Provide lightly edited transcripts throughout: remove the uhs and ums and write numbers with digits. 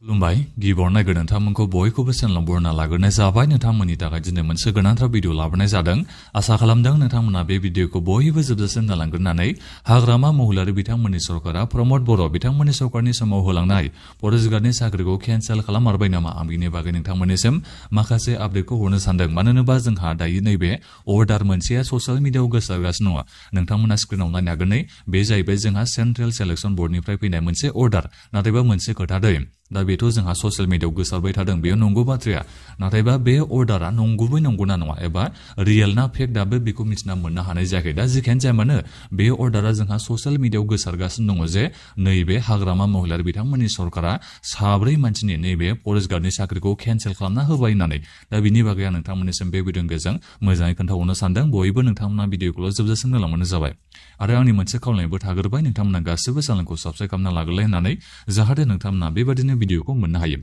खुलुमबाय गिबियाव नायगोन नोंथांमोनखौ बयखौबो चेनेलाव बरायना लाग्रोनाय जाबाय। नोंथांमोननि थाखाय दिनै मोनसे गोनांथार भिडिअ लाबोनाय जादों। आसा खालामदों नोंथांमोना बे भिडिअखौ बयबो जोबजासिम नायलांग्रोनानै हाग्रामा महिलारि बिथांमोननि सरकारा प्रमद बर' बिथांमोननि सरकारनि समाव होलांनाय फरेस्ट गार्डनि साख्रिखौ केन्सेल खालाममारबाय नामा आं बिनि बागै नोंथांमोननिसिम माखासे आपडेटखौ हरनो सानदों। मानो होनोबा जोंहा दायो नैबे अर्डार मोनसेया ससियेल मिडियाआव गोसारगासिनो दङ। नोंथांमोना स्क्रिनाव नायनो हागोन बे जाहैबाय जोंहा सेन्ट्रेल सेलेक्सन बर्डनिफ्राय फैनाय मोनसे अर्डार। नाथायबा मोनसे खोथा दै दा बेथ' जोंहा ससियेल मिडियाआव गोसारबाय थादों बेयो नंगौ बाथ्राया। नाथायबा बे अर्डारा नंगुबै नंगौना नङा एबा रियेल ना फेक दाबो बेखौ मिथिना मोननो हानाय जायाखै। दा जिखियानो जाया मानो बे अर्डारा जोंहा ससियेल मिडियाआव गोसारगासिनो दङ जे नैबे हाग्रामा महिलारि बिथांमोननि सरकारा 4 मानसिनि नैबे फरेस्ट गार्डनि साख्रिखौ केन्सेल खालामना होबाय होननानै। दा बिनि बागै आं नोंथांमोननिसिम बे भिडिअनि गेजेरजों मोजाङै खोन्थाहरनो सानदों। बयबो नोंथांमोना भिडिअखौल' जोबजासिम नायलांबानो जाबाय। आरो आंनि मोनसे खावलायनायबो थाग्रोबाय नोंथांमोना गासिबो चेनेलखौ साबस्क्राइब खालामना लाग्रोलाय होननानै जाहाथे नोंथांमोना बेबादिनो भिडिअखौ मोननो हायो।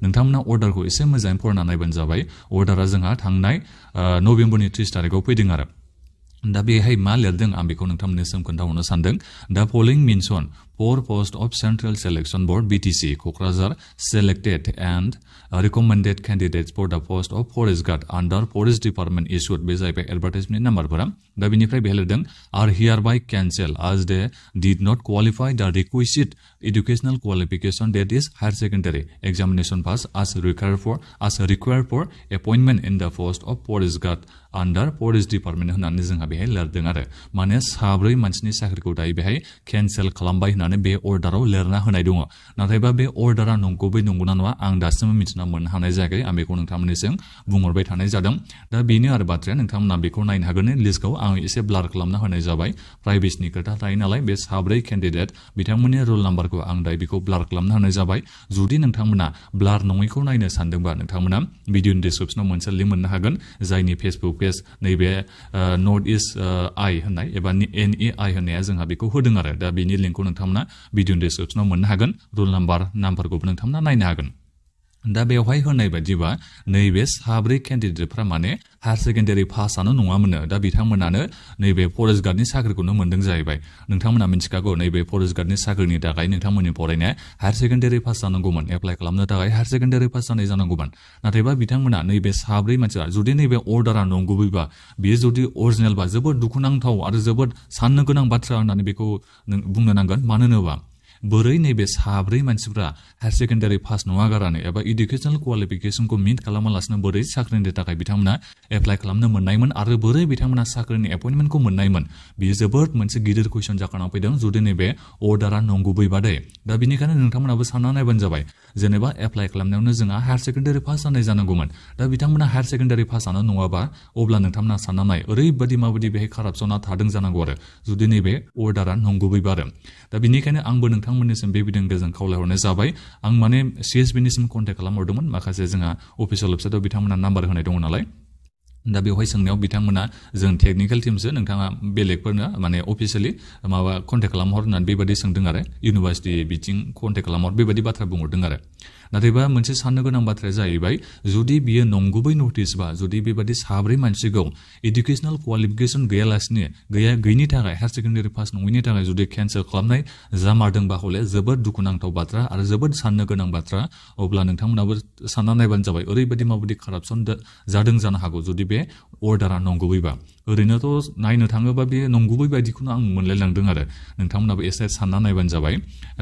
नोंथांमोना अर्डारखौ एसे मोजाङै फरायना नायबानो जाबाय। अर्डारा जोंहा थांनाय नभेम्बरनि 30 तारिखआव फैदों आरो। दा बेहाय मा लिरदों आं बेखौ नोंथांमोननिसिम खोन्थाहरनो सानदों। दा फलोइं mention 4 posts of Central Selection Board BTC Kokrazar selected and recommended candidates for the post of Forest Guard under Forest Department issued बे जाहैबाय एडभार्टाइजमेन्ट नाम्बारफोरा। दा बिनिफ्राय बेहाय लिरदों are hereby cancelled as they did not qualify the requisite educational qualification that is higher secondary examination pass as required for appointment in the post of Forest Guard under Forest Department होननानै जोंहा बेहाय लिरदों आरो। माने 4 मानसिनि साख्रिखौ दायो बेहाय केन्सेल खालामबाय होननानै बे अर्डाराव लिरना होनाय दङ। नाथायबा बे अर्डारा नंगौबै नंगौना नङा आं दासिमबो मिथिना मोननो हानाय जायाखै। आं बेखौ नोंथांमोननिसिम बुंहरबाय थानाय जादों। दा बेनो आरो बाथ्राया नोंथांमोना बेखौ नायनो हागोन लिस्टखौ आं एसे ब्लार खालामना होनाय जाबाय। प्राइभेसिनि खोथा थायो नालाय बे 4 केन्डिडेट बिथांमोननि रल नाम्बारखौ आं दायो बेखौ ब्लार खालामना होनाय जाबाय। जुदि नोंथांमोना ब्लार नङैखौ नायनो सानदोंबा नोंथांमोना भिडिअनि डिसक्रिपसनाव मोनसे लिंक मोननो हागोन जायनि फेसबुक पेज नैबे नर्थ इस्ट आइ होननाय एबा NEI होननाया जोंहा बेखौ होदों आरो। दा बेनि लिंकखौ नोंथांमोना भिडिअनि डिसक्रिपसनाव मोननो हागोन। रल नाम्बारखौबो नोंथांमोना नायनो हागोन। दा बेवहाय होनाय बायदिबा नैबे 4 केन्डिडेटफ्रा माने हायार सेकेन्डारि पासआनो नङामोननो। दा बिथांमोनानो नैबे फरेस्ट गार्डनि साख्रिखौनो मोनदों जाहैबाय। नोंथांमोना मिथिखागौ नैबे फरेस्ट गार्डनि साख्रिनि थाखाय नोंथांमोननि फरायनाया हायार सेकेन्डारि पास जानांगौमोन। एप्लाइ खालामनो थाखाय हायार सेकेन्डारि पास जानाय जानांगौमोन। नाथायबा बिथांमोना नैबे 4 मानसिया जुदि नैबे अर्डारा नंगुबैबा बेयो जुदि अरिजिनेलबा जोबोद दुखुनांथाव आरो जोबोद साननो गोनां बाथ्रा होननानै बेखौ बुंनो नांगोन। मानो होनोबा बोरै नैबे 4 मानसिफ्रा हायार सेकेन्डारि पास नङा गारानो एबा इडुकेसनेल क्वालिफिकेसनखौ मिट खालामालासिनो बोरै साख्रिनि थाखाय बिथांमोना एप्लाइ खालामनो मोननायमोन आरो बोरै बिथांमोना साख्रिनि एपइन्टमेन्टखौ मोननायमोन बेयो जोबोद मोनसे गिदिर कुइसन जाखाना फैदों जुदि नैबे अर्डारा नंगुबैबा दे। दा बिनिखायनो नोंथांमोनाबो सानना नायबानो जाबाय। जेनेबा एप्लाइ खालामनायावनो जोंहा हायार सेकेन्डारि पास जानाय जानांगौमोन। दा बिथांमोना हायार सेकेन्डारि पासआनो नङाबा अब्ला नोंथांमोना सानना नाय ओरैबायदि माबायदि बेहाय कारापसना थादों जानांगौ आरो जुदि नैबे अर्डारा नंगुबैबा आरो। दा बिनिखायनो आंबो नोंथांमोननिसिम बे भिडिअनि गेजेरजों खावलायहरनाय जाबाय। आं माने CSBनिसिम कन्टेक्ट खालामहरदोंमोन। माखासे जोंहा अफिसियेल वेबसाइटआव बिथांमोना नाम्बार होनाय दङ नालाय। दा बेवहाय सोंनायाव बिथांमोना जों टेकनिकेल टिमसो नोंथाङा बेलेगफोरनो माने अफिसियेलि माबा कन्टेक्ट खालामहर होननानै बेबायदि सोंदों आरो। इउनिभार्सिटि बिथिं कन्टेक्ट खालामहर बेबायदि बाथ्रा बुंहरदों आरो। नाथायबा मोनसे साननो गोनां बाथ्राया जाहैबाय जुदि बियो नंगुबै नटिसबा जुदि बेबायदि 4 मानसिखौ इडुकेसनेल क्वालिफिकेसन गैयिनि थाखाय हायार सेकेन्डारि पास नङैनि थाखाय जुदि केन्सेल खालामनाय जामारदोंबा हले जोबोद दुखुनांथाव बाथ्रा आरो जोबोद साननो गोनां बाथ्रा। अब्ला नोंथांमोनाबो सानना नायबानो जाबाय ओरैबायदि माबायदि कारापसन जादों जानो हागौ जुदि बे अर्डारा नंगुबैबा। ओरैनोथ' नायनो थाङोबा बे नंगुबै बायदिखौनो आं मोनलायलांदों आरो। नोंथांमोनाबो एसे सानना नायबानो जाबाय।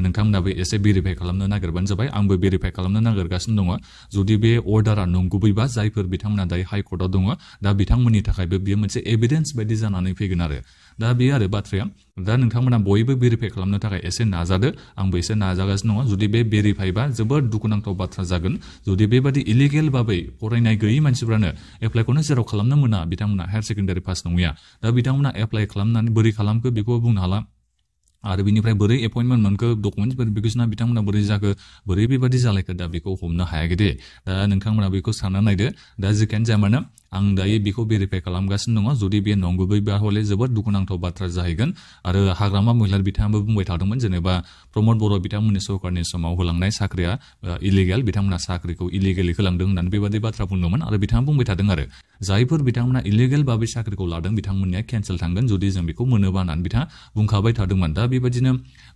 नोंथांमोनाबो एसे भेरिफाइ खालामनो नागिरबानो जाबाय। आंबो भेरिफाइ खालामनो नागिरगासिनो दङ। जुदि बे अर्डारा नंगुबैबा जायफोर बिथांमोना दायो हाइकर्टआव दङ दा बिथांमोननि थाखायबो बेयो मोनसे एभिडेन्स बायदि जानानै फैगोन आरो। दा बे आरो बाथ्राया। दा नोंथांमोना बयबो भेरिफाइ खालामनो थाखाय एसे नाजादो। आंबो एसे नाजागासिनो दङ। जुदि बे भेरिफाइबा जोबोद दुखुनांथाव बाथ्रा जागोन। जुदि बेबादि इलिगेल भाबै फरायनाय गैयै मानसिफ्रानो एप्लाइखौनो जेराव खालामनो मोना बिथांमोना हायार सेकेन्डारि पास नङैया। दा बिथांमोना एप्लाइ खालामनानै बोरै खालामखो बेखौ बुंनो हाला। आरो बिनिफ्राय बोरै एपइन्टमेन्ट मोनखो डकुमेन्टस भेरिफिकेसना बिथांमोना बोरै जाखो बोरै बेबायदि जालायखो दा बेखौ हमनो हायाखै दे। दा नोंथांमोना बेखौ सानना नायदो। दा जिखियानो जाया मानो आं दायो बेखौ भेरिफाइ खालामगासिनो दङ। जुदि बे नंगुबैबा हले जोबोद दुखुनांथाव बाथ्रा जाहैगोन। आरो हाग्रामा महिलारि बिथाङाबो बुंबाय थादोंमोन जेनेबा प्रमद बर' बिथांमोननि सरकारनि समाव होलांनाय साख्रिया इलिगेल बिथांमोना साख्रिखौ इलिगेलि होलांदों होननानै बेबायदि बाथ्रा बुंदोंमोन आरो बिथाङा बुंबाय थादों आरो। जायफोर बिथांमोना इलिगेल भाबै साख्रिखौ लादों बिथांमोननिया केन्सेल थांगोन जुदि जों बेखौ मोनोबा होननानै बिथाङा बुंखाबाय थादोंमोन। दा बेबायदिनो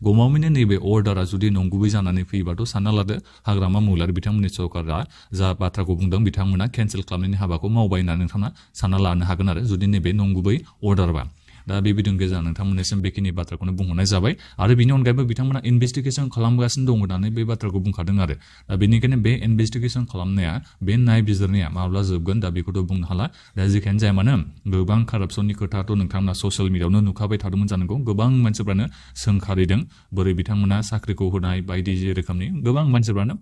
गमामायैनो नैबे अर्डारा जुदि नंगुबै जानानै फैयोबाथ' सानना लादो हाग्रामा महिलारि बिथांमोननि सरकारा जा बाथ्राखौ बुंदों बिथांमोना केन्सेल खालामनायनि हाबाखौ मावबाय होननानै नोंथाङा सानना लानो हागोन आरो जुदि नैबे नंगुबै अर्डारबा। दा बे भिडिअनि गेजेराव नोंथांमोननिसिम बेखिनि बाथ्राखौनो बुंहरनाय जाबाय आरो बेनि अनगायैबो बिथांमोना इनभेस्टिगेसन खालामगासिनो दं होननानै बे बाथ्राखौ बुंखादों आरो दा बेनिखायनो बे इनभेस्टिगेसन खालामनाया बे नायबिजिरनाया माब्ला जोबगोन दा बेखौथ' बुंनो हाला। दा जेखियानो जाया मानो गोबां कारापसननि खोथाथ' नोंथांमोना ससियेल मिडियायावनो नुखाबाय थादोंमोन जानांगौ। गोबां मानसिफ्रानो सोंखारिदों बोरै बिथांमोना साख्रिखौ होनाय बायदि रोखोमनि गोबां मानसिफ्रानो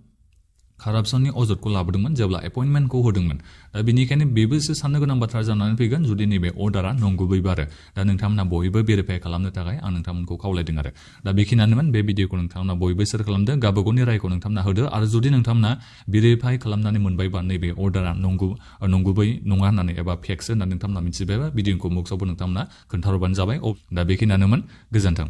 कारापसननि अजदखौ लाबोदोंमोन जेब्ला एपइन्टमेन्टखौ होदोंमोन। दा बेनिखायनो बेबोसो साननो गोनां बाथ्रा जानानै फैगोन जुदि नैबे अर्डारा नंगुबैबा आरो दा नोंथांमोना बयबो भेरिफाइ खालामनो थाखाय आं नोंथांमोनखौ खावलायदों आरो दा बेखिनियानोमोन। बे भिडिअखौ नोंथांमोना बयबो शेयार खालामदों, गावबागावनि रायखौ नोंथांमोना होदो आरो जुदि नोंथांमोना भेरिफाइ खालामनानै मोनबायबा नैबे अर्डारा नंगुबै नङा होननानै एबा फेक्स होननानै नोंथांमोना मिथिबायबा भिडिअखौ मुक्सआवबो नोंथांमोना खोन्थाहरबानो जाबाय। दा बेखिनियानोमोन, गोजोन्थों।